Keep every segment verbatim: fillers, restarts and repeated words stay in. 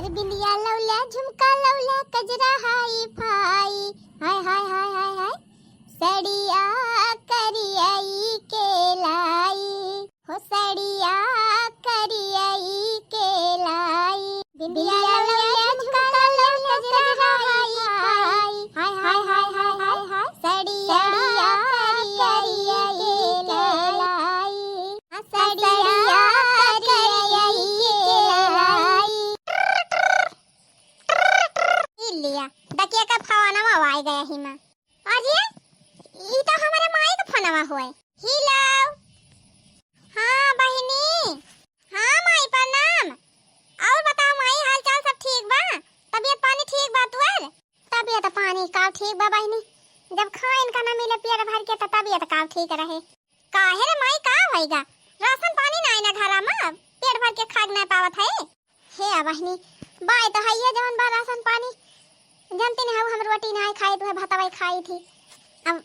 बिंदिया लौला, झुमका लौला, कजरा हाई फाई, हाय, हाय, हाय, हाय, हाय। सड़िया करियाई के लाई, हो सड़िया करियाई के लाई। बिंदिया लौला, झुमका लौला, कजरा हाई फाई, हाय, हाय, हाय, हाय, हाय, हाय। सड़िया करियाई के लाई। सड़िया करियाई के लाई। ई लिया, देखिए का फोनवा आइ गया ही माँ। अरे, ई तो हमारे माई का फोनवा होए। Hello। हाँ बहिनी। हाँ माई प्रणाम। और बताओ माई, हाल चाल सब ठीक बा? तबीयत पानी ठीक बा तुअर? तबीयत पानी का ठीक बा बहिनी, जब खाइन का ना मिले पेट भर के त तबीयत का ठीक रहे। काहे रे माई, का होइगा? राशन पानी नाई ना घरा मा, पेट भर के खाक नाई पावत है। हे आ बहिनी, बाय तो हइये जवन बा राशन पानी, जनती नहीं हऊ हम रोटी नाई खाई, तुहे भतवाई खाई थी। अब,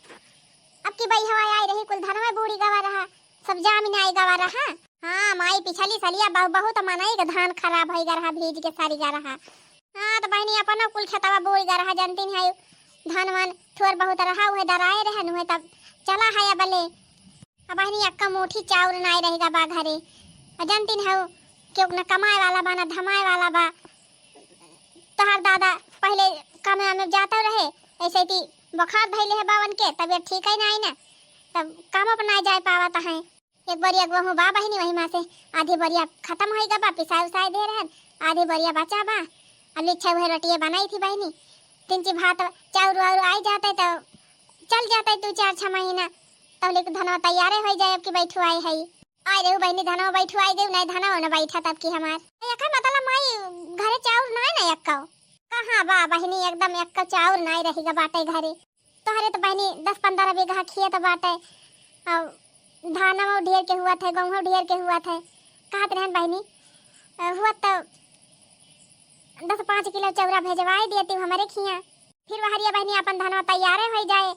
अब की बई हवा आई रही, कुल धनवा बूड़ी गवा रहा, सब जामिन आई गवा रहा। हाँ माई, पिछली सलिया बहु-, बहुत मनई के धान खराब होइगा रहा, भीज के सरिगा रहा। हाँ, तो बहिनी, अपनो कुल खेतवा बोइगा रहा, जनती नहीं है, धान वान थोर बहुत रहा, उहे दराए रहे, उहे तब चला है अबले। अब बहिनी, अक्का मुठी चाउर नाई रहेगा बा घरे। आ जनती नहीं है, केहू न कमाए वाला बा, न धमाए वाला बा। तोहार दादा पहले कामे में जाता रहे, ऐसे ही बुखार धइले है बावन के, तबीयत ठीक है नाई ना, तब काम पर ना जाए पावत है। एक बोरिया गेहूँ बा बहिनी, वही मा से आधी बोरिया खतम होइगा बा, पिसाए उसाए दे रहन, आधी बोरिया बचा बा। अब लिच्छा उहे रोटिये बनाई थी बहिनी, तिनची भात चाउर वाउर आई जाते तो चल जाते दू चार छह महीना, तब ले धनवा तैयारे होई जाए। अब की बैठुआई है, आई रहू बहिनी, धनवा बैठुआई गई, नहीं धनवा न बैठा तब की हमार। एकर मतलब माई घरे चाउर नाई ना एक्को? कहाँ बा बहिनी, एकदम एक्को चाउर नाई रहेगा बाटे घरे। तोहरे तो बहिनी दस पन्द्रह बीघा खेत बाटे, और धानवा ढेर के हुआ थे, गेहूँ ढेर के हुआ थे। कहत रहन बहिनी, अ, हुआ तो दस पाँच किलो चौरा भेजवाए देती हमरे खिया। फिर वहरिया बहिनी अपन धनवा तैयारे हो जाए,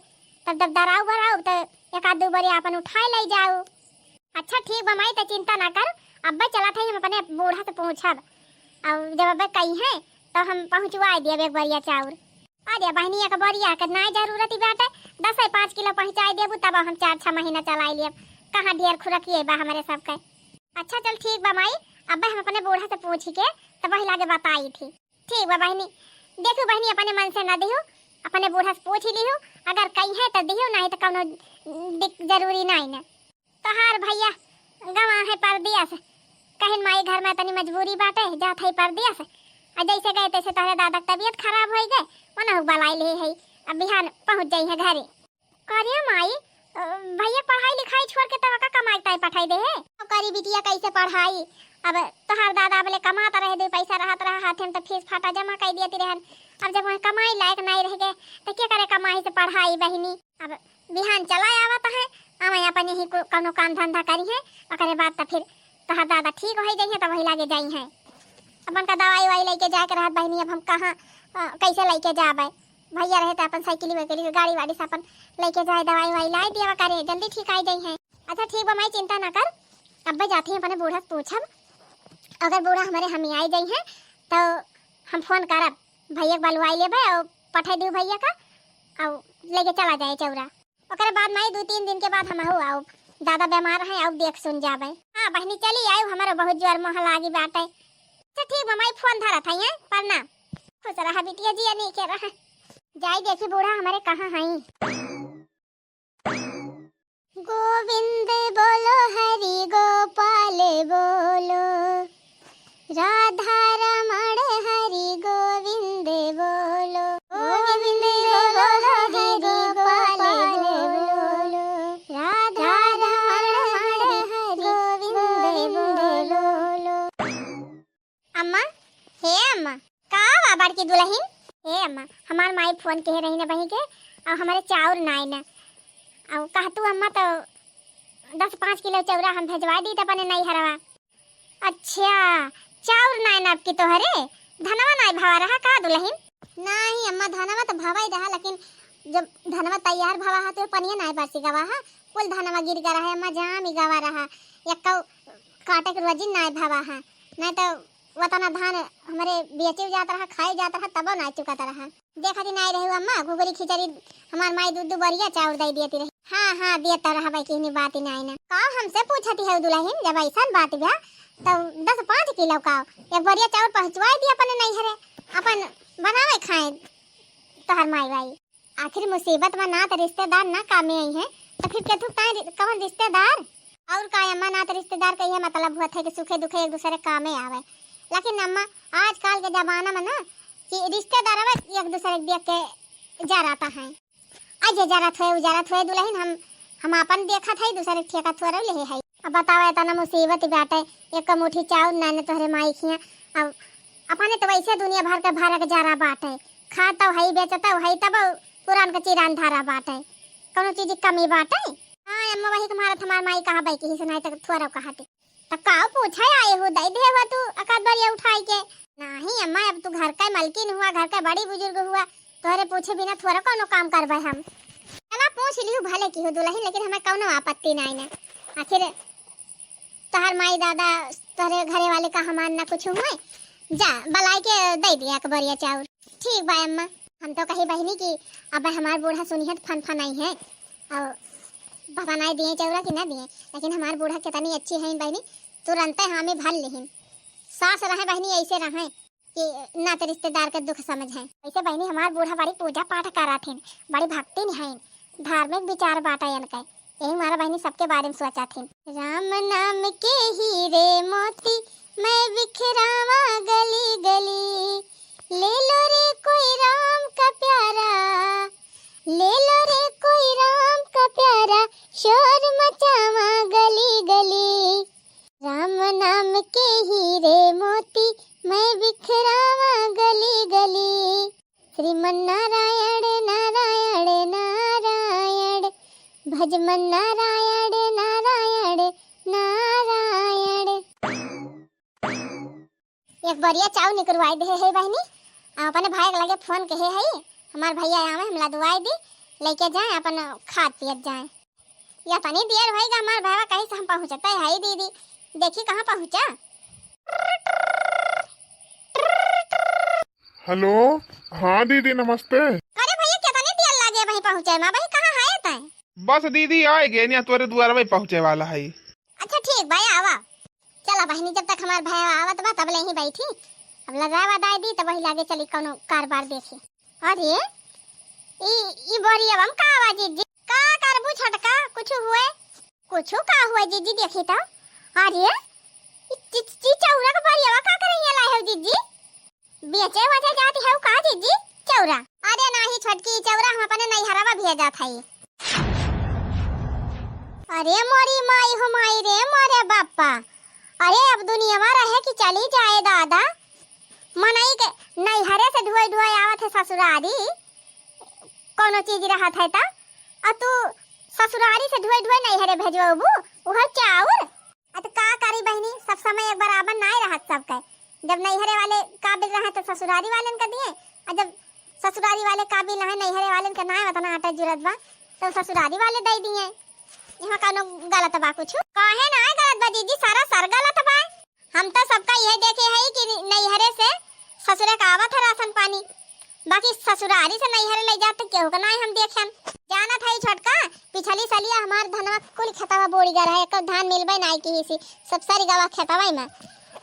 तब जब दराऊ बराऊ तो एक आध दू बोरी अपन उठाए ले जाऊ। अच्छा ठीक बा माई, त चिंता ना कर, अब्बे चलत है हम अपने बूढ़ा से पूछब, और जब अब्बे कही है तो हम पहुँचवाए देब एक बोरिया चाउर। अरे बहिनी, एक बोरिया के नाई जरूरत ही बाटे, दस से पाँच किलो पहुँचाए देबू तब हम चार छह महीना चलाई लेब। कहाँ ढेर खुरकिए बा हमरे सबके। अच्छा चल ठीक बा माई, अब्बे हम अपने बूढ़ा से पूछी के तब वही लागे बताई थी। ठीक बा बहिनी, देखू बहिनी, अपने मन से ना दिहू, अपने बूढ़ा से पूछ ही लिहू, अगर कही है तो दिहू, नहीं तो कौनो दिक-, जरूरी नहीं ना। तोहार भैया गवा है परदेस, कहिन माई घर में तनी मजबूरी बाटे, जात है परदेस। आ जैसे गए तैसे तोहरे दादा के तबीयत खराब होई गए, ओनहु बलाई ले है, अब बिहान पहुँच जाई है घरे। का रे माई, अ, भैया पढ़ाई लिखाई छोड़ के तब का कमाई ताई पठाई दे है? अब करी बिटिया कैसे पढ़ाई? अब तोहार दादा बले कमात रहे, दो पैसा रहत रहा हाथे में तो फीस फाटा जमा कर दियती रहन। अब जब वहाँ कमाई लायक नहीं रह गए तो क्या करे कमाई से पढ़ाई बहिनी? अब बिहान चला आवत है, अब अपन यही को-, कौनो काम धंधा करी है, ओकरे बाद तो फिर तोहार दादा ठीक हो जाई है, तो वही लागे जाई है। अपन का दवाई वाई लेके जाए के रहत बहिनी, अब हम कहाँ, अ, कैसे लेके जाबे? भैया रहे तो अपन साइकिल वाइकिल, गाड़ी वाड़ी से अपन लेके जाए, दवाई वाई लाई दिया करे, जल्दी ठीक आई जाई है। अच्छा ठीक बा माई, चिंता ना कर, अब्बे जाती हैं अपने बूढ़ा से पूछब, अगर बूढ़ा हमारे हम आई जाई है तो हम फोन करब, भैया के बलवाई लेबे और पठाई दियो भैया का, और लेके चला जाए चौरा। ओकरे बाद माई दू तीन दिन के बाद हमहू आउब, दादा बीमार हैं, आउब देख सुन जाबे। हाँ बहिनी चली आयु, हमारो बहुत जोर मोह लागी बाटे। अच्छा ठीक बा माई, फोन धरत है, हैं? प्रणाम। खुश रहा बिटिया, जिया नीके रहा। जाई देखी बूढ़ा हमारे कहाँ हई। गोविंद बोलो हरि गोपाल बोलो, राधा रमण हरि गोविंद बोलो। गोविंद बोलो हरि गोपाल बोलो, राधा रमण हरि गोविंद बोलो। अम्मा, हे अम्मा। का बा बड़की दुलहिन? हे अम्मा, हमार माई फोन कहे रही ना बही के, और हमारे चाउर नाई ना, और कहतू अम्मा तो दस पाँच किलो चौरा हम भेजवा दी त अपने नैहरवा। अच्छा, चाउर नाई ना आपकी तोहरे? धनवा नाई भवा रहा का दुलहिन? नहीं अम्मा, धनवा तो भवा ही रहा, लेकिन जब धनवा तैयार भवा हा तो पनिया नाई बरसी गवा हा, कुल धनवा गिर गवा रहा अम्मा, जाम ही गवा रहा, यक्का काटे के रोजी नाई भवा हा, नहीं तो वतना धान हमरे बेचे जात रहा, खाए जात रहा, तबो ना चुकत रहा। देखत ही नाई रहे अम्मा, घुघरी खिचड़ी हमार माई दू दू बरिया चाउर दे दियती रही। हाँ, हाँ, दियत रहा भाई, किहनी बात ही नाई ना। का हमसे पूछती है दुलहिन, जब ऐसन बात बा, तब दस पाँच किलो का एक बरिया चाउर पहुँचवाए दिया अपने नैहरे, अपन बनावे खाए तोहर माई बाई। आखिर मुसीबत में नात रिश्तेदार ना कामे आई हैं, तो फिर केथू ताई रि-, कवन रिश्तेदार? और का अम्मा, नात रिश्तेदार का यह मतलब हुआ था कि सुखे दुखे एक दूसरे कामे आवे, लेकिन अम्मा, आजकल के जमाना में ना कि रिश्तेदार एक दूसरे के देख के जराता है। आज ये जरत हुए, उ जरत हुए दुलहिन, हम, हम आपन देखत हई, दूसरे ठेका थोड़े लेहे हई। अब बतावा, इतना मुसीबत बाटे, एक मुट्ठी चाउर नाने तोहरे माई खिया। अब अपने तो वैसे दुनिया भर के भरक जरा बाटे, खातौ हई, बेचतौ हई, तब पुरान के चिरान धारा बाटे, कौनो चीज की कमी बाटे? हाँ अम्मा, वही तुम्हारा, हमार माई कहा बाई की ही सुनाई तक थोड़ा कहा थे। त का पूछे आए हो, दई देवा तू अकात बरिया उठाई के। नाही अम्मा, अब तू घर का मलकिन हुआ, घर का बड़ी बुजुर्ग हुआ, तोहरे पूछे बिना थोड़ा कौनो काम करबे हम। चला पूछ लिहू भले की हो दुलहिन, लेकिन हमें कौनो आपत्ति नाई ना। आखिर तोहर माई दादा, तोहरे घरे वाले का हमार ना कुछ हुए। जा बलाई के दे दिया एक बरिया चाउर। ठीक बा अम्मा। हम तो कही बहिनी कि अब हमार बूढ़ा सुनिहत फन फन आई है, और पता नहीं दिए चौरा कि ना दिए, लेकिन हमार बूढ़ा कितनी अच्छी है बहिनी, तुरंते हामी भर लिहिन। सास रहे बहिनी ऐसे रहे कि नाते रिश्तेदार के दुख समझे। वैसे बहिनी हमार बूढ़ा बड़ी पूजा पाठ कराथिन, बड़ी भक्तिन हैं, धार्मिक विचार बाटा इनके, यही मारा बहिनी सबके बारे में सोचा थी। राम नाम के हीरे मोती मैं बिखरावा गली गली, ले लो रे कोई राम का प्यारा, ले लो रे कोई राम का प्यारा, शोर मचावा गली गली। राम नाम के हीरे मोती मैं बिखरावा गली गली। श्रीमन नारायण नारायण नारायण, भजमन नारायण नारायण नारायण। एक बरिया चाउर निकरवाई दे है बहिनी, हम अपने भाई के लगे फोन कहे है, हमार भैया आवे, हम लदवाई दी, लेके जाए, अपन खात पियत जाए। या तनी देर होइगा, हमार भावा कहीं से हम पहुँचते है दीदी, देखी कहाँ पहुँचा। हेलो, हाँ दीदी नमस्ते। अरे भैया, कितनी देर लागे भाई पहुँचे में, भाई कहाँ है तै? बस दीदी आए गए, यहाँ तोरे दुआर में पहुँचे वाला है। अच्छा ठीक भाई, आवा। चला बहिनी, जब तक हमार भाई आवत बा तब ले ही बैठी, अब लदावा दाई दी तब वही लागे चली कौनो कारबार देखी। अरे ई ई बोरियवा में का आवा जीजी? का करबू छोटका, कुछ हुए? कुछ का हुए जीजी, देखी तो। अरे ई चि-, चि-, चौरा के बोरियवा का करे हियाँ लाए हो जीजी? बेचे वचे जाती है का जीजी चौरा? अरे नाही छोटकी, चौरा हम अपने नैहरवा भेजत हई। अरे मोरी माई हो माई रे मोरे बापा, अरे अब दुनियावा रहे कि चली जाए दादा। मनई के नैहरे से ढुआई ढुआई आवत है ससुरारी, कौनो चीज रहत है त, आ तू ससुरारी से ढुआई ढुआई नैहरे भेजवाबू, उहे चाउर। अत का करी बहिनी, सब समय एक बराबर नाय रहत सबके। जब नैहरे वाले काबिल रहे तो ससुरारी वालन के दिए, और जब ससुरारी वाले काबिल रहे, नैहरे वालन के नाय उतना आटा जुरत बा, तो ससुरारी वाले दे दिए। यहाँ कौनो गलत बा कुछ? काहे नाय गलत बा जीजी, सारा सर गलत बा। हम तो सबका यह देखे है कि नैहरे से ससुरे का आवत है राशन पानी, बाकी ससुरारी से नैहरे ले जात केहू के नाई हम देखेन। जानत है छोटका, पिछली सलिया हमार धनवा कुल खेतवा बोड़ी गा रहे, एको धान मिलबे नाई की सी, सब सारी गवा खेतवा में।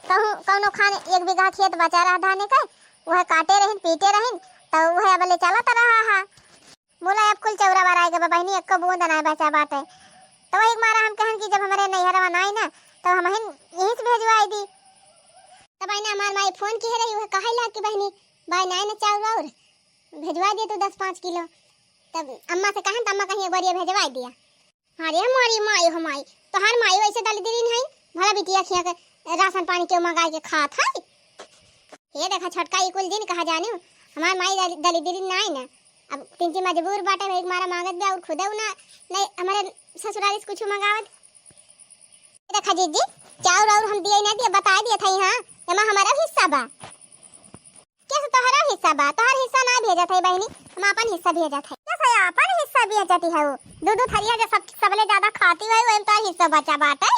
कहूँ कौनो खान एक बीघा खेत बचा रहा धाने का, वह काटे रहिन, पीटे रहिन, तो वह अब ले चलत रहा है। बोला अब कुल चौरा बराए गवा बहिनी, एको बूंद नाई बचा बाटे। तो वही मारा हम कहन कि जब हमारे नैहरवा नाई ना, तो हम हिन यहीं से भेजवाई दी। तब आईना हमार माई फोन किहे रही, वह कहे ला कि बहिनी, बाई नाई ना चाउर वाउर, भेजवा दे तू दस पाँच किलो। तब अम्मा से कहन, त अम्मा कहीं एक बार ये भेजवा दिया। अरे मोरी माई हो माई, तोहार माई वैसे दलिद्रीन है, भला बिटिया खिया के राशन पानी के मंगाई के खात है। ये देखा छोटका, ई कुल जिन कहा जानियो, हमार माई दल-, दलिद्रीन नाई ना। अब तिनकी मजबूर बाटे, वही मारा मांगत बा और खुदे उ ना, नहीं हमारे ससुरारी से कुछ मंगावत। देखा जीजी, चाउर और हम दिए ना दिए, बताए दिए थे, हाँ, एमा हमारा हिस्सा बा। कैसे तोहरा हिस्सा बा? तोहर हिस्सा ना भेजत है बहिनी, हम अपन हिस्सा भेजत है। कैसे अपन हिस्सा भेजती है? वो दो दो थरिया जो सब, सबले ज्यादा खाती है, वही में तोहर हिस्सा बचा बाटे।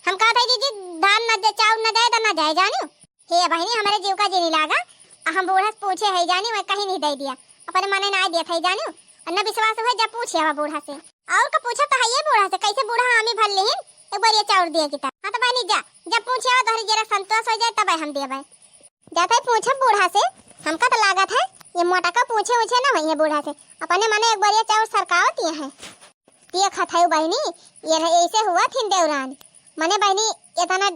हम कहत है जीजी, धान न दे, चाउर न जाए तो न जाए, जानियो। ए बहिनी, हमरे जीव का जी नहीं लागा। आ हम बूढ़ा से पूछे है जानी, वह कहीं नहीं दे दिया, अपने मने ना दिया था जानी। और न विश्वास हुए जब पूछे हवा बूढ़ा से। और का पूछा तो है ये बूढ़ा से, कैसे बूढ़ा हामी भर लिहिन, एक बार ये चाउर दिए की तब। हाँ तो बहिनी जा, जब पूछे हवा तोहरे जरा संतोष हो जाए तब हम देबे। जाते पूछब बूढ़ा से, हमका तो लागत है ये मोटा का पूछे उछे ना हुई है बूढ़ा से, अपने मने एक बार ये चाउर सरकावत ये है। ये खथाई बहिनी, ये रहे ऐसे हुआ थिन देवरान। मने बहिनी, इतना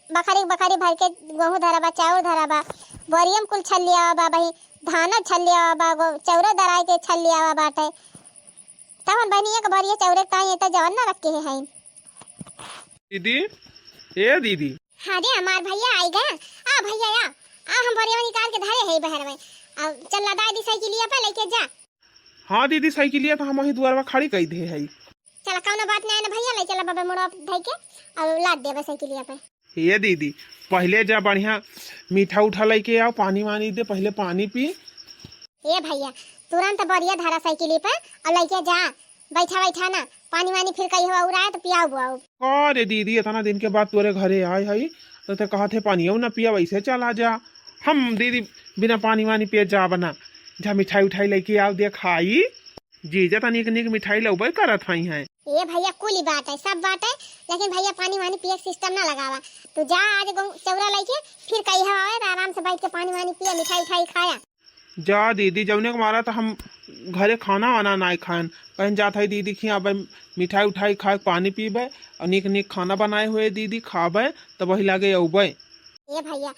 बखरी बखरी भर के गेहूं धरा बा, चाउर धरा बा, बोरियम कुल छल लिया बा बही, धान छल लिया बा, गो-, चौरे दराई के छल लिया बा बाटे। तब हम बहिनी एक बोरिया चौरे ताई तो जवन ना रखे हैं। दीदी, ए दीदी। हाँ रे हमार भैया आई गया। आ भैया आ, आ हम बोरिया निकाल के धरे है बहर में। आ चल लदा दी साइकिलिया पे लेके जा। हाँ दीदी, साइकिलिया तो हम वही दुआरवा खड़ी कई दे है। चला, कौनो बात नहीं ना भैया, ले चला बाबा मोड़वा धई के और लाद देबे साइकिलिया पे। ये दीदी, पहले जा बढ़िया मीठा उठा लेके आओ, पानी वानी दे, पहले पानी पी। ए भैया, तुरंत बढ़िया धरा साइकिली पे और लेके जा, बैठा बैठा ना, पानी वानी फिर कहीं हुआ उड़ाए तो पियाओ बुआओ। अरे दीदी, इतना दिन के बाद तोरे घरे आए हई, तो ते कहत है पानियो ना पिया, वैसे चला जा। हम दीदी बिना पानी वानी पिए जाब ना, जा मिठाई उठाई लेके आओ, दे खाई। जीजा त नीक नीक मिठाई लउबे करत हई हैं। ए भैया, कुली बात है, सब बात है, लेकिन भैया पानी वानी पिए के सिस्टम ना लगावा। तू जा आज गहूं चौरा लेके, फिर कहिया आवे त आराम से बैठ के पानी वानी पिए, मिठाई उठाई खाया। जा दीदी, जौने के मारा त हम घरे खाना वाना नाय खाएन, कहीं जात है दीदी खियाँ अब मिठाई उठाई खाए, पानी पीबे और नीक नीक खाना बनाए हुए दीदी खाबे, तब वही लागे अउबे। ए भैया,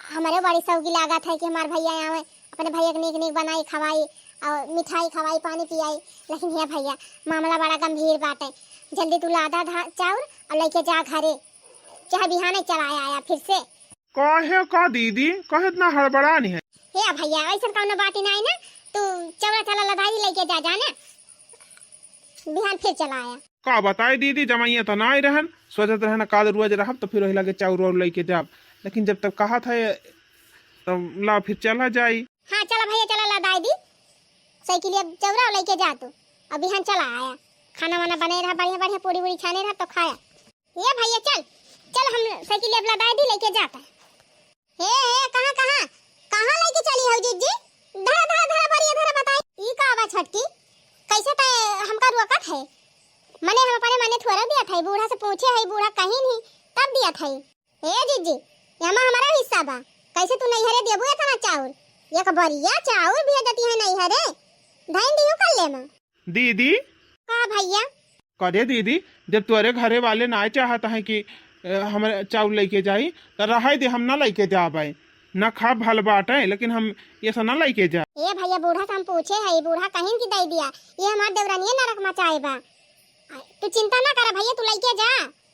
हमरे बड़ी सौगी लागत है कि हमार भैया आवे, अपने भैया के नीक नीक बनाई खवाई और मिठाई खवाई, पानी पियाई। लेकिन हे भैया, मामला बड़ा गंभीर बाटे, जल्दी तू लादा धा-, चाउर और लेके जा घरे, चाहे बिहाने चला आया फिर से। काहे का दीदी, काहे इतना हड़बड़ानी है? हे भैया, ऐसन कौनो बात ही नहीं ना, तू चौरा चला लदाई लेके जा, जाने बिहान फिर चला आया। का बताई दीदी, जमाइया तो ना आई रहन, सोचत रहन काल रोज रहब तो फिर वही लगे चाउर वाउर लेके जाब, लेकिन जब तक कहा था तब ला फिर चला जाई। हाँ चला भैया, चला लदाई दी साइकिलिया चौरा लेके जा तू, अभी हम चला आया, खाना वाना बने रहा, बढ़िया बढ़िया पूरी वूरी छाने रहा तो खाया। ए भैया चल, चल हम साइकिलिया लदाई दी लेके जाता। हे, हे, कहाँ, कहाँ, कहाँ लेके चली हो जिज्जी? धरा, धरा, धरा, बढ़िया धरा, बताई। ई का बा छोटकी? कैसे तय हमका रोकत है? मने हम अपने मने थोड़ा दिया था, बूढ़ा से पूछे है, बूढ़ा कहीं नहीं, तब दिया था। ए जिज्जी, एमा हमारा हिस्सा बा, कैसे तू नैहरे देबू इतना चाउर? एक बढ़िया चाउर भेजती है नैहरे, धैन दियो कर ले माँ। दीदी। का भैया? करे दीदी, जब तोरे घरे वाले ना चाहत हैं कि, अ, हमरे चाउर लेके जाई, त रहे दे, हम ना लेके जाबे, ना खा भल बाटे, लेकिन हम ये सब ना लेके जा। ए भैया, बूढ़ा से हम पूछे है, बूढ़ा कहीं की दे दिया, ये हमार देवरानिया नरक मचाए बा। तू चिंता ना कर भैया, तू लेके जा,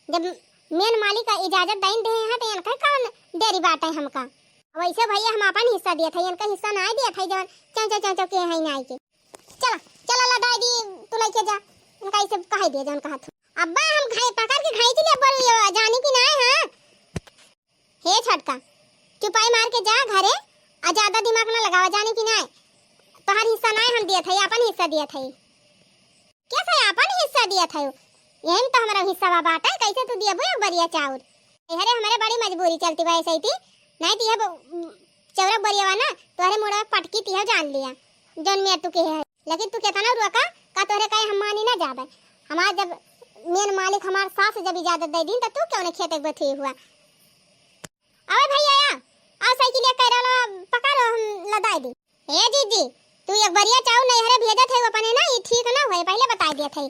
जब मेन मालिक इजाजत दइन दे हैं तो इनका कौन देरी बाटे हमका। वैसे भैया हम अपन हिस्सा दिया था, इनका हिस्सा ना दिया था, जवन चौं चौं चौं चौं के है ना के। चला, चला लदाई दी, तू लेके जा। इनका इसे कहे दिया जान कहा था। अब्बा हम घाई पकड़ के घाई चले बोल लियो, जानी कि ना है? हे छोटका, चुपाई मार के जा घरे, आ ज्यादा दिमाग ना लगावा, जानी कि ना? तोहार हिस्सा ना हम दिया था, अपन हिस्सा दिया था। कैसे अपन हिस्सा दिया था? यही में तो हमारा हिस्सा बा बाटे, कैसे तू दिया एक बरिया चाउर? अरे हमारे बड़ी मजबूरी चलती बा ऐसे ही थी, नहीं दिया ब-, चौरक बरिया ना, तोहरे मुड़वा पटकी तिहो जान लिया, जौन मियाँ तू के है। लेकिन तू केतना रोका, का तोहरे कहे हम मानी ना जाबे। हमार जब मेन मालिक हमार सास जब इजाजत दे दीन, त तू क्यों ने खेते के बथुई हुआ? अबे भैया या, आओ साइकिलिया कैरवा पकड़ो, हम लदाई दी। ए जीजी, तू एक बरिया चाउर नैहरे भेजत है अपने ना, ई ठीक ना हुए, पहले बताई दिया था।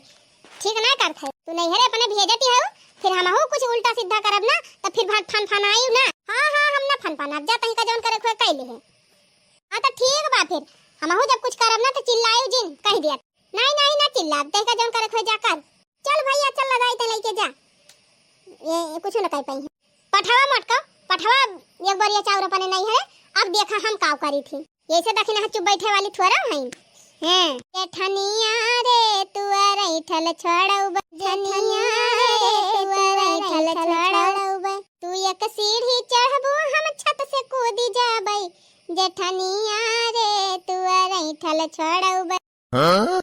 ठीक ना करत है। तू नैहरे अपने भेजती है, फिर हमहू कुछ उल्टा सीधा करब ना, तो फिर भाग फन फन आई ना। हाँ, हाँ, हम ना फन फन, अब जा तहीं का जौन करे खोए कैले है। हाँ, तो ठीक बा फिर, हमहू जब कुछ करब ना, तो चिल्लायु जिन, कह दिया। नहीं, नहीं, ना चिल्लाब, तहीं का जौन करे खोए जा कर। चल भैया, चल लदाई ते लेके जा। ये, ये कुछ ना कह पाई है। पठवा मटका, पठवा एक बरिया चाउर अपने नैहरे, अब देखा हम काव करी थी। ऐसे दखिन हाथ चुप बैठे वाली थोड़ा है। हैं। जेठनिया रे तू अरैठल छोड़ौबे, जेठनिया रे तू अरैठल छोड़ौबे। तू एक सीढ़ी चढ़बू हम छत से कूदी जाबै, जेठनिया रे तू अरैठल छोड़ौबे। हाँ?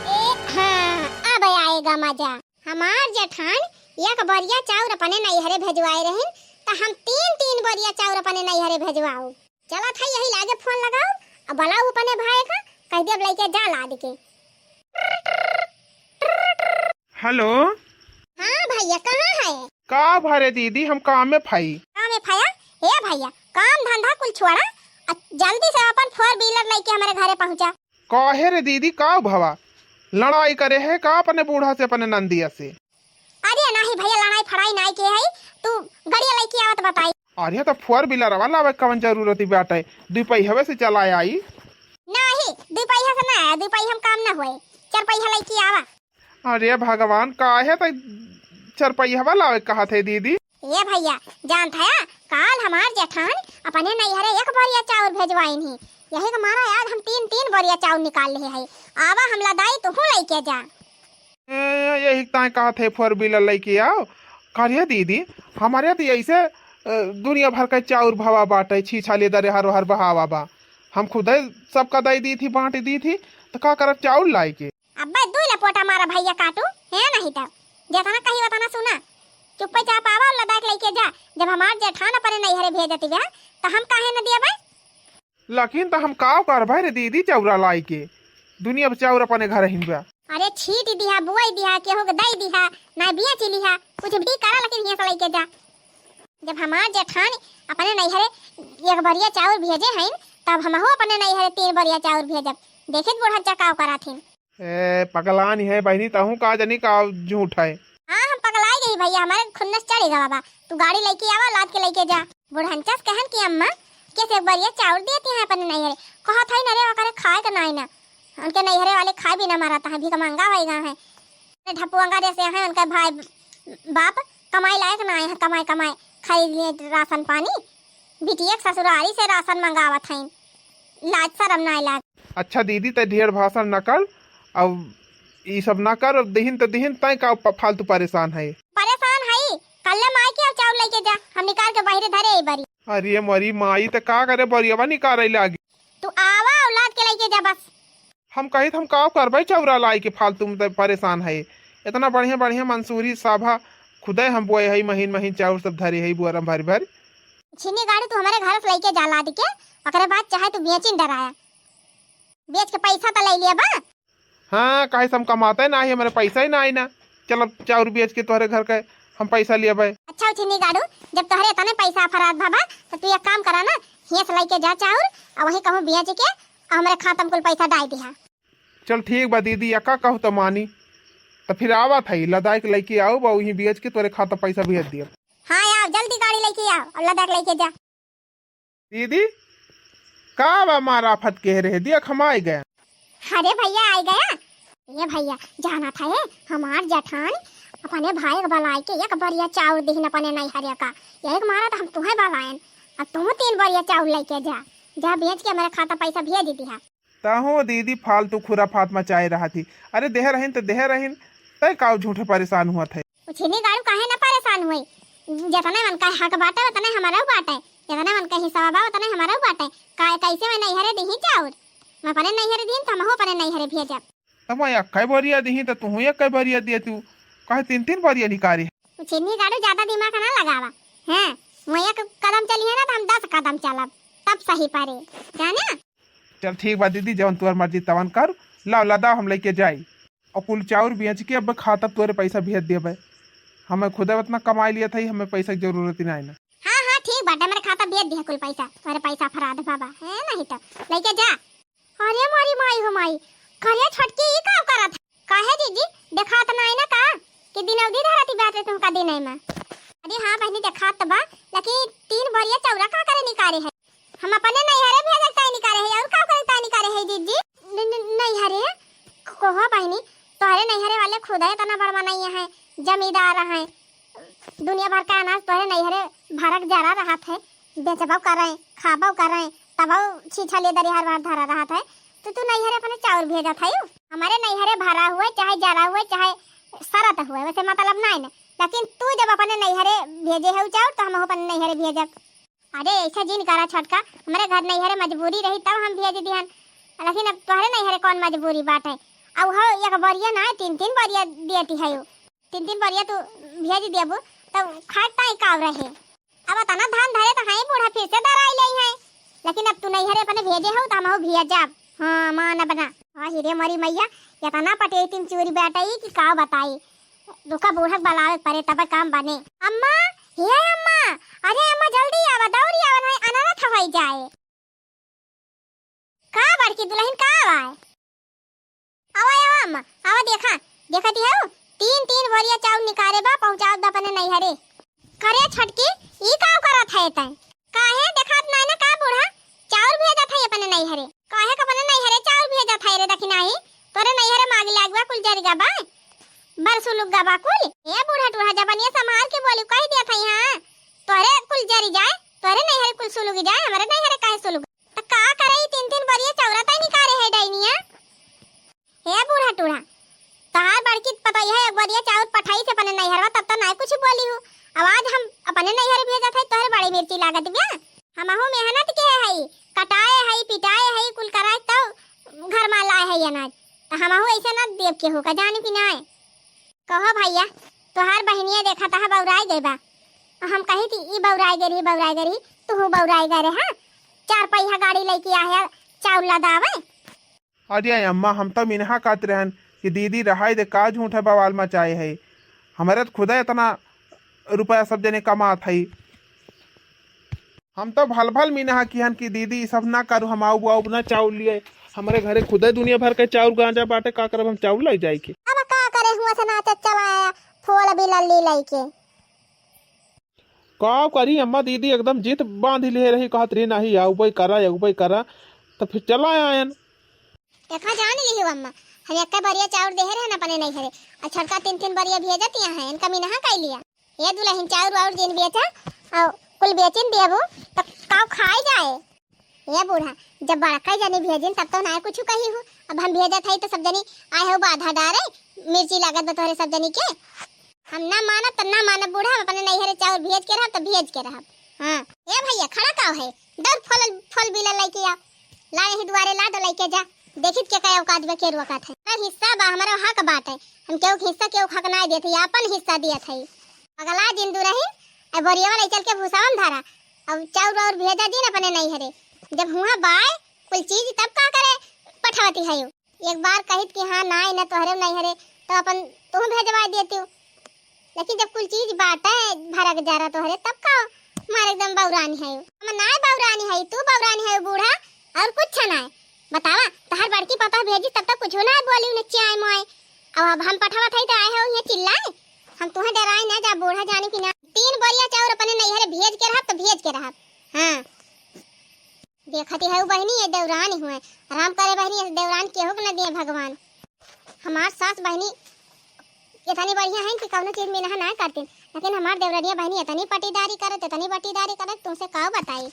ए, हाँ, अब आएगा मजा। हमार जेठान एक बोरिया चाउर अपने नैहरे भेजवाए रहिन, त हम तीन तीन बोरिया चाउर अपने नैहरे भेजवाऊ। चलत है यही लागे फोन लगाऊ, अब बुलाऊ अपने भाई का, कह दे अब लइके जा लाद के। हेलो। हाँ भैया, कहाँ है? का भरे दीदी, हम काम में फई। काम में फया? ए भैया, काम धंधा कुल छोड़ा, आ जल्दी से अपन four wheeler लइके हमरे घरे पहुँचा। काहे रे दीदी, का भवा? लड़ाई करे है का अपने बूढ़ा से, अपने नंदिया से? अरे नाही भैया, लड़ाई फड़ाई नाही के है, तू गड़िया लइके आवत बताई। अरे तो four wheeler वाला लावे कवन जरूरत ही बाटे, दुपहिया से चला आई। नाही, दुपहिया से ना आया, दुपहिया हम काम ना होए, चार पहिया लइके आवा। अरे भगवान, काहे त चार पहिया लावे कहत है दीदी? ए भैया, जानत है, काल हमार जेठान अपने नैहरे एक बोरिया चाउर भेजवाइन ही, यही के मारा आज हम तीन तीन बोरिया चाउर निकाल ले है। आवा हम लदाई, तुहू लइके जा। ए, यही ताय कहत है four wheeler लइके आओ। करिया दीदी, हमारे तो ऐसे, अ, दुनिया भर का चाउर भवा बाटे, छीछा ले दरे हर हर बहावा बा। हम खुदे सबका दई दी थी, बांट दी थी, तो का करब चाउर लाई के? अब्बे दुई लपोटा मारा भैया काटू, है नहीं तब। जेतना कही ओतना सुना। चुप्पे चाप आवा और लदाई के लइके जा। जब हमार जेठान अपने नैहरे भेजती बा, तो हम काहे न दिया भाई? लेकिन त हम काव करबै रे दीदी, चाउरा लाई के? दुनिया भर चाउर अपने घर हिन बा। अरे छीट दिहा, बुआई दिहा, केहू के दई दिहा, ना बेच लिहा, कुछ भी करा, लेकिन हियां से लइके जा। जब हमार जेठान अपने नैहरे एक बोरिया चाउर भेजे हइन, तब हमहू अपने नैहरे तीन बोरिया चाउर भेजब। देखित बुढ़च्चा काव करत हिन। ए, पगलानी है बहिनी, तहूँ का जनी का झूठ है। हाँ, हम पगलाई गई भैया, हमारे खुन्नस चढ़ गवा बा। तू गाड़ी लइके आवा, लाद के लइके जा। बुढ़ंचस कहन कि अम्मा, कैसे एक बोरिया चाउर देती हैं अपने नैहरे? कहत है न रे, ओकरे खाए के नाई ना। उनके नैहरे वाले खाए भी ना मारत है, भीख मंगा होई गा है। ढपुआ रे से है, उनके भाई बाप कमाई लायक ना आए हैं, कमाई कमाई खरीद लिए राशन पानी। बिटिया के ससुरारी से राशन मंगावत हैं, लाज शरम ना लाग। अच्छा दीदी, तै ढेर भाषण न कर, अब ई सब न कर, अब दिहिन त दिहिन, तै का प-, फालतू परेशान है? परेशान है, कल्ले माई के अब चाउर लइके जा, हम निकाल के बहिरे धरे आई बरी। अरे मोरी माई, त का करे, बरियावा निकाले लागी। तू आवा, औलाद के लइके जा बस। हम कहित हम का करबै चाउरा लाई के, फालतू में त परेशान है। इतना बढ़िया बढ़िया मंसूरी साभा खुदे हम बोए है, महीन महीन चाउर सब धरे है बोरा में भर भर। छिन्नी गाड़ी तू हमारे घर से लइके जा लाद के, ओकरे बाद चाहे तू बेचिन डराया, बेच के पैसा त ले लिया बा। हाँ, काहे से हम कमाते ना ही, हमारे पैसा ही ना आई ना। चल अब चाउर बेच के तोहरे घर के हम पैसा लिया बे। अच्छा उछिनी गाड़ू, जब तोहरे इतने पैसा फरात भा बा, तो तू एक काम करा ना, हियां से लइके जा चाउर, और वहीं कहूँ बेच के, और हमारे खाता में कुल पैसा डाल दिहा। चल ठीक बा दीदी, एका कहू त मानी। त फिर आवत है, लदाई के लइके आऊ बा, वहीं बेच के तोरे खाता पैसा भेज दिया। हाँ, आओ, जल्दी गाड़ी लइके आओ, और लदाई के लइके जा। दीदी, का बा मार आफत के रहे, देख हम आइ गए। अरे भैया, आइ गया। ये भैया, जाना था ये, हमार जेठान अपने भाई के बलाए के एक बरिया चाउर दिहिन अपने नैहरे का। यही के मारा त हम तुहे बलायन। अब तुहू तीन बरिया चाउर लइके जा, जा बेच के हमारे खाता पैसा भेज दिहा। तहूँ दीदी फालतू खुराफात मचाए रहत ही। अरे देह रहिन त देह रहिन, तै काउ झूठे परेशान हुआ थे। उछिनी गाड़ू काहे न परेशान हुई, जतने मन का हक बाटे उतने हमारा बाटे, जतने मन का हिस्सा बा उतने हमारा बाटे। का कैसे मैं नैहरे दिही चाउर, मैं अपने नैहरे दिहिन त हमहू अपने नैहरे भेजब। तब मैं एक्कै बरिया दिही त तुहू एक्कै बरिया दिया तू, काहे तीन तीन बरिया निकारी है? उछिनी गाड़ू ज्यादा दिमाग ना लगावा, हैं? वो एक कदम चली है ना त हम दस कदम चलब, तब सही परे, जाने? चल ठीक बा दीदी, जवन तोर मर्जी तवन कर। लाओ लदा, हम लइके जाई। और कुल चाउर बेच के अब खाता तोरे पैसा भेज देबे। हमें खुदे उतना कमाई लिया था, हमें पैसा की जरूरत ही नहीं ना। हाँ, हाँ, ठीक बाटे, हमारे खाता भेज दिया कुल पैसा, तोरे पैसा फराद बाबा, है नहीं तो लइके जा। अरे मोरी माई हो माई, करिया छोटकी ई का करत है? काहे जीजी, देखात नाही ना का कि दिनौदी धरती बाटे तुमका दिनै में? अरे हाँ बहिनी, देखात बा, लेकिन तीन बोरिया चाउरा का करे निकारे है? हम अपने नैहरे भेजक ताई निकारे है, और का करे ताई निकारे है जीजी? न-, न-, नैहरे? कहो बहिनी, तोहरे नैहरे वाले खुद है इतना बड़ मनैया है, जमींदार है, दुनिया भर का अनाज तोहरे नैहरे भरक जरा रहत है, बेचबो करें, खाबो करें, तबो छीछा ले दरिहार बार धरा रहत है, तो तू नैहरे अपने चाउर भेजत है। हमारे नैहरे भरा हुए, चाहे जरा हुए, चाहे सरत हुए, वैसे मतलब नहीं न, लेकिन तू जब अपने नैहरे भेजे है चाउर, तो हम अपने नैहरे भेजब। अरे ऐसा जिन करा छोटका, हमरे घर नैहरे मजबूरी रही तब हम भेज दिहन, लेकिन अब तोहरे नैहरे कौन मजबूरी बाटे? अब हो एक बोरिया ना, तीन तीन बोरिया देती है। तीन तीन बोरिया तू भेज देबू, तब खाए ताई काव रहे। अब अतना धान धरे त हई बूढ़ा फिर से दराई लई है, लेकिन अब तू नैहरे अपने भेजे हो त हमहू भेजब। हाँ, मानब ना। हाँ, हिरे मोरी मैया, एतना पटेतिन चूरी बाटइ कि का बताई। रुका, बूढ़ा क बलावे परे तब काम बने। अम्मा, हे अम्मा, अरे अम्मा जल्दी आवा, दौड़ी आवा, नहीं अनरथ होइ जाए। का बड़की दुलहिन, का आवा? आवा, आवा अम्मा, आवा, देखा, देखत हऊ, तीन तीन बोरिया चाउर निकारे बा, पहुँचावत बा अपने नैहरे। करे छोटकी, ई का करत है तैं? काहे देखात नाय ना का बूढ़ा? चाउर भेजत है अपने नैहरे। काहे के अपने नैहरे चाउर भेजत है रे दखिनाही? तोरे नैहरे माग लाग बा, कुल जरि गा बा, बरसुलुक गा बा कुल। ए बूढ़ा टूढ़ा, जबनिया संभाल के बोली, कहि दिया था यहाँ, तोहरे कुल जरि जाए, तोहरे नैहरे कुल सुलुग जाए, हमरे नैहरे काहे सुलुग? त का करे, ई तीन तीन बोरिया चाउर तैं निकारे है डैनिया? हे बूढ़ा टूढ़ा, तोहार बड़की पतोहिया एक बोरिया चाउर पठाई से अपने नैहरवा, तब तो नाय कुछ बोली हूँ। अब आज हम अपने नैहर भेजत है, तोहरे बड़ी मिर्ची लागत बिया। हमहू मेहनत के हई, कटाए हई, पिटाए हई, कुल कराए तब घर मा लाए हई अनाज। त हमहू ऐसे ना देब केहू का, जानी कि नाय? कहो भैया, तोहार बहिनिया देखा तहा बौराई गई बा। हम कही थी, "ई बौराई गई रही, बौराई गई रही, तुहू बौराई गए रहे, हाँ? चार पहिया गाड़ी लइके आहे, चाउर लदावे।" अरे अम्मा, हम तो मिनहा कहत रहन कि दीदी रहाई दे, का झूठा बवाल मचाए है। हमरे तो खुदा इतना रुपया सब जने कमात है। हम तो भल भल मिनहा किहन कि दीदी ई सब ना करू, हम आउब आउब ना चाउर लिए। हमरे घरे खुदे दुनिया भर के चाउर गांजा बाटे, का करब हम चाउर लाई जाए के? अब का करे हुआ से नाचत चलाया, फोल बिलल्ली लइके। का करी अम्मा, दीदी एकदम जिद बांधि लिहे रही, कहत रही, "नहीं, आउबे करा, आउबे करा," तो फिर चला आयन। देखा, जान लिही अम्मा, हम एक्के बरिया चाउर देहे रहन अपने नैहरे, और छोटका तीन तीन बरिया भेजत यहाँ है, इनका मिनहा कइ लिया। ए दुलहिन, चाउर वाउर जिन बेचा, और कुल बेचिन देबू, तो काव खाए जाए? ए बूढ़ा, जब बड़का जनी भेजिन, तब तो ना कुछ कही हूँ। अब हम भेजत हई, तो सब जनी आए हो बाधा डारे, मिर्ची लागत बा तोहरे सब जनी के। हम ना मानब त ना मानब बूढ़ा, हम अपने नैहरे चाउर भेज के रहब त भेज के रहब। हाँ, ए भैया, खड़ा काव है? दौड़ फल, फल बिला लइके आ, ला यही दुआरे ला दो, लइके जा। देखित के का औकात बा, के रोकत है? हमार हिस्सा बा, हमारा हक बाटे। हम केहू के हिस्सा केहू के हक ना देत है, अपन हिस्सा दियत है। अगला दिन दुलहिन, ए बोरियवा ले चल के भूसावा में धरा, अब चाउर वाउर भेजा दिन अपने नैहरे। जब हुआ बाय कुल चीज, तब का करे पठवती है? एक बार कहित कि हाँ, नाई ना तोहरे नैहरे, तो अपन तू भेजवा देती हूँ। लेकिन जब कुल चीज बाटे भरक जा रहा तोहरे, तब का मारे एकदम बौरानी है? हम नाय बौरानी है, तू बौरानी है बूढ़ा, और कुछ ना है। बतावा, तहर बड़की पतोह भेजी तब तक कुछ ना बोली, उन्हें चाय मोय। अब, अब हम पठावत है तो आए हो ये चिल्लाए, हम तुहे डराए ना जा बूढ़ा, जाने कि ना। तीन बोरिया चाउर अपने नैहरे भेज के रहब तो भेज के रहब। हाँ। देखती है बहिनी, ये देवरानी हुए, आराम करे बहिनी, ये देवरान केहू के न दिए भगवान। हमार सास बहिनी इतनी बढ़िया है कि कौनो चीज में नहा ना करतीन, लेकिन हमार देवरनिया बहिनी इतनी पटीदारी करत, इतनी पटीदारी करत, तुमसे का बताई।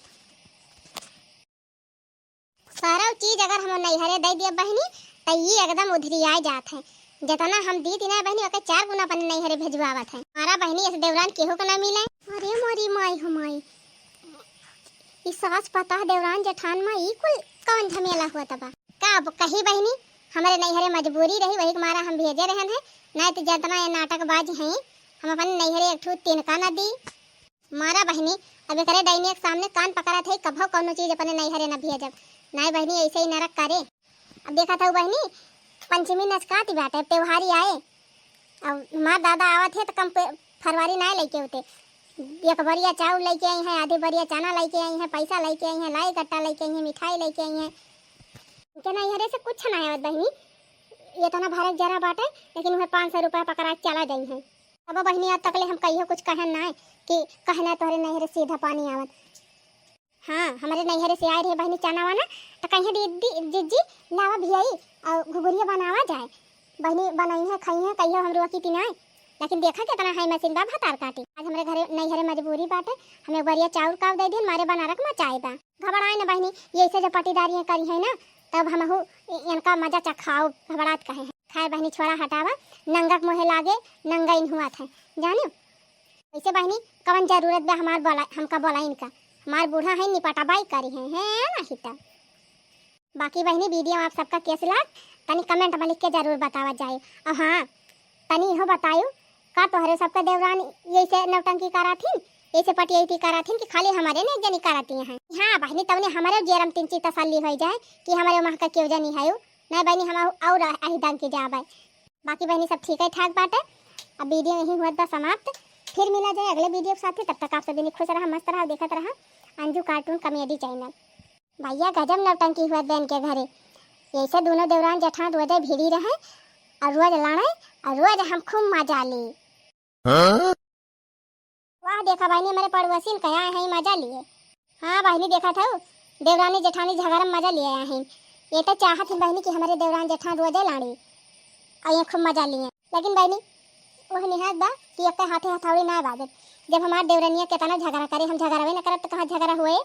सारा चीज अगर हम नैहरे दे दिए बहिनी, तो ये एकदम उधरियाए जात है। जितना हम दी थी ना बहिनी, ओके चार गुना अपन नैहरे भेजवावत है। हमारा बहिनी ऐसे देवरान केहू के ना मिले। अरे मोरी माई हो माई, ई सास पतोह देवरान जेठान मा ई कुल कौन झमेला हुआ तबा? का अब कही बहिनी, हमारे नैहरे मजबूरी रही, वही के मारा हम भेजे रहन है, नहीं तो जितना ये नाटकबाज हैं, हम अपन नैहरे एक ठू तिनका न दी। मारा बहिनी, अब एकरे डैनिया के सामने कान पकड़त है, कभो कौनो चीज अपने नैहरे न भेजब। नहीं बहिनी, ऐसे ही नरक करे। अब देखत हऊ बहिनी, पंचमी नचकाती बाटे, अब त्योहारी आए। अब हमार दादा आवत है तो कम पे-, फरवरी ना लेके होते। एक बरिया चाउर लेके आई हैं, आधी बरिया चना लेके आई हैं, पैसा लेके आई हैं, लाई गट्टा लेके आई हैं, मिठाई लेके आई हैं। इनके नैहरे से कुछ ना आवत बहिनी, ये तो ना भरक जरा बाटे, लेकिन वह पाँच सौ रुपया पकड़ा के चला जाई हैं। अब बहिनी, आज तकले हम कहियो कुछ कहन ना है कि कहना तोहरे नैहरे सीधा पानी आवत। हाँ, हमरे नैहरे से आए रहे बहिनी चना वाना, तो कहिए दीदी, जिज्जी, लावा भियाई और घुघुरिया बनावा जाए। बहिनी बनई है, खाई है, कहियो हम रोकी ती नाय। लेकिन देखा कितना हाई मशीन बा भतार काटी। आज हमरे घरे नैहरे मजबूरी बाटे, हमें बरिया चाउर काव दे दिन, मारे बनारक मा चाय बा। घबराए न बहिनी, ये ऐसे जो पटीदारियाँ करी है ना, तब हमहू इ-, इनका मजा चखाओ, घबरात कहे है। खैर बहिनी छोड़ा हटावा, नंगा के मुँहे लागे, नंगा इन हुआ था, जानियो। वैसे बहिनी, कवन जरूरत बा हमार बोला, हमका बोला इनका? हमार बूढ़ा है, निपटाबाई करी है, है ना हिता। बाकी बहिनी, वीडियो आप सबका कैसे लाग, तनी कमेंट में लिख के जरूर बतावा जाए। और हाँ, तनी इहो बतायु का तोहरे सबका देवरान यैसे नौटंकी कराथिन, यैसे पटियैती कराथिन कि खाली हमरे ने एक जनी कराती हैं? हाँ बहिनी, तवने हमरे जेरम तिनची तसल्ली होइ जाए कि हमरे वहाँ का केव जनी है। नहीं बहिनी, हम और अही दंग के जाबे। बाकी बहिनी सब ठीक है, ठाक बाटे। अब वीडियो यहीं हुआ था समाप्त, फिर मिला जाए अगले वीडियो के साथ। तब तक आप सभी ने खुश रहा, मस्त रहा, देखत रहा अंजू कार्टून कॉमेडी चैनल। भैया गजब नौटंकी हुआ बहन के घरे। यैसे दोनों देवरान जेठान रोजे भिड़ी रहे और रोज लड़े और रोज हम खूब मजा ली। हाँ? वाह, देखा बहिनी, हमरे पड़ोसिन कहाँ हैं, मजा लिए। हाँ बहिनी, देखा था देवरानी जेठानी झगड़ा में मजा लिए आए हैं। ये तो चाहत हैं बहिनी कि हमरे देवरान जेठान रोजे लड़ी और ये खूब मजा लिए। लेकिन बहिनी, वह निहात बा कि एक हाथे हथौड़ी ना बाजत। जब हमार देवरनिया केतना झगड़ा करे, हम झगड़ावे न करब तो कहाँ झगड़ा हुए?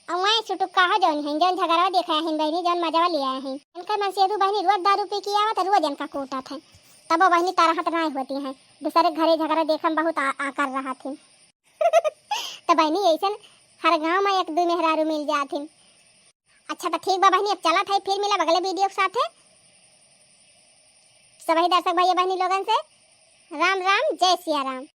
और वहीं सुटुक्का हो जौन हैं, जौन झगड़वा देखे हैं बहिनी, जौन मजवा लिए हैं। इनका मन से दू बहिनी रोज दारू पी के आवत, रोज इनका कूटत हैं, तब वो बहिनी तरहत ना होती हैं। दूसरे घरे झगड़ा देखम बहुत आ, आ कर रहा थी। तो बहिनी ऐसन हर गांव में एक दू मेहरारू मिल जात हैं। अच्छा तो ठीक बा बहिनी, अब चलत है, फिर मिलब अगले वीडियो के साथ है। सभी दर्शक भैया बहिनी लोगन से राम राम, जय सिया राम।